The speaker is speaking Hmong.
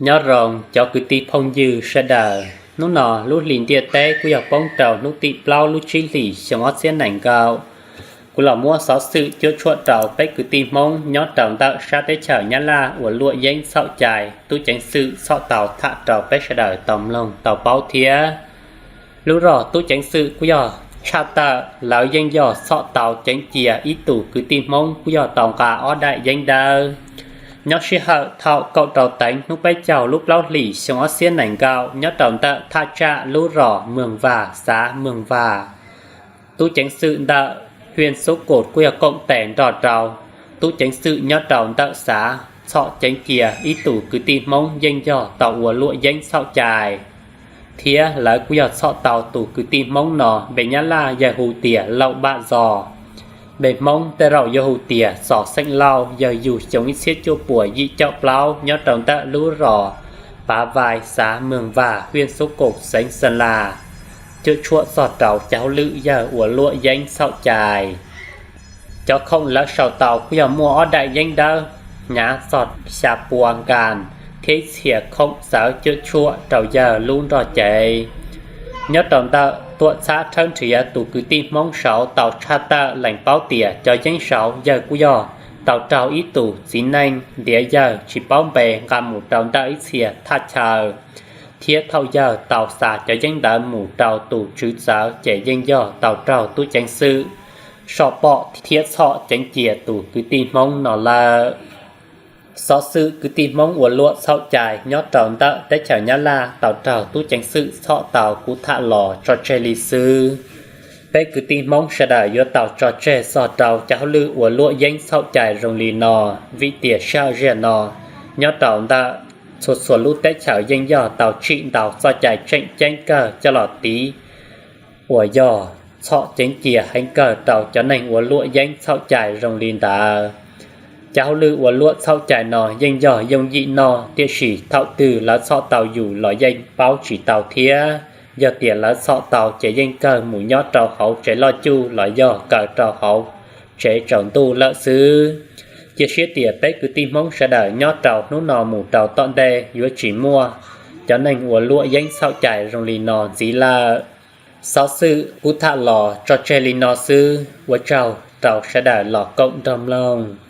Nyob zoo cov kwv tij phooj ywg sawv daws, hnub no lub hlis ntiaj teb kuj yog poob rau hnub tim plaub lub tsib hlis xyoo ob txhiab nees nkaum. Kuv los muab xov xwm cuam tshuam rau peb kwv tij Hmoob nyob rau ntawm sab teb chaws Nyab Laj uas luam yeeb txhaum cai, tub ceev xwm txhom tau tham rau peb sawv daws tau mloog tau paub thiab. Lub zos tub ceev xwm kuj yog tshaj tawm, lawv yeej yog txhom tau ceev cia ib tug kwv tij Hmoob kuj yog tau nqa ob daim yeeb dawb. Nyob sij hawm thaum kaum rau teev hnub peb caug lub plaub hlis xyoo ob txhiab nees nkaum, nyob rau ntawm thaj tsam lub zos Moog Vaj, xav Moog Vaj, tub ceev xwm ntawm hwj Xub Kus kuj yog koom tes nrog rau tub ceev xwm nyob rau ntawm xav txhom ceev cia ib tug kwv tij Hmoob yeej yog tau ua luam yeeb txhaum cai, thiab lawv kuj yog txhom tau tus kwv tij Hmoob no npe Nyab Laj yawg hu tias Lauj Npaj Zos, npe Hmoob tej zaum yuav hu tias Txos xeem Lauj, yawg yug xyoo ib txhiab cuaj puas yim caum plaub, nyob rau ntawm lub zos Pav Vais, xav Moog Vaj, hwj Xub Kus, xeev Xeeb Las, cuam tshuam txog rau cov hauj lwm yawg ua luam yeeb txhaum cai. Cov khoom lawv sau tau kuj yog muaj ob daim yeeb dawb, hnyav txog xya pua nkas, thiab ib txhia khoom txawv cuam tshuam rau yawg lub nrog cev. Nyob rau ntawm tuam txhab tshawb nrhiav tus kwv tij Hmoob saud tau tshaj tawm lees paub tias cov yeeb saud yawg kuj yog tau raug ib tug txiv neej ntiav yawg tsis paub npe nqa mus rau ntawm ib txhia thaj chaw, thiab thaum yawg tau xa cov yeeb ntawd mus rau tus tswv txawv ces yeej yog tau raug tub ceev xwm soj pom thiab txhom ceev cia tus kwv tij Hmoob no lawm. Xov xwm kwv tij Hmoob ua luam txhaum cai nyob rau ntawm teb chaws Nyab Laj tau raug tub ceev xwm txhom tau kuv tham los tso tseg li xwb. Peb kwv tij Hmoob sawv daws yuav tau tso tseg txog rau cov hauj lwm ua luam yeeb txhaum cai zoo li no, vim tias sij hawm ziag no nyob rau ntawm txhua txhua lub teb chaws yeej yog tau tsim ntau txoj cai tseem ceeb kawg coj los tiv uas yog txhom ceev cia heev kawg rau cov neeg ua luam yeeb txhaum cai zoo li ntawd. Cov hauj lwm ua luam txhaum cai no yeej yog yooj yim noj, tiam sis thaum twg lawv txhom tau yus los yeej paub tsis tau thiab. Yog tias lawv txhom tau ces yeej kawg mus nyob rau hauv tsev loj cuj los yog kaw rau hauv tsev tsaus ntuj lawm xwb. Cia siab tias peb kwv tij Hmoob sawv daws nyob rau hnub no mus rau tom ntej yuav tsis muaj cov neeg ua luam yeeb txhaum cai zoo li no ntxiv lawm. Xov xwm kuv tham los tso tseg li no xwb, ua tsaug rau sawv daws los koom nrog mloog.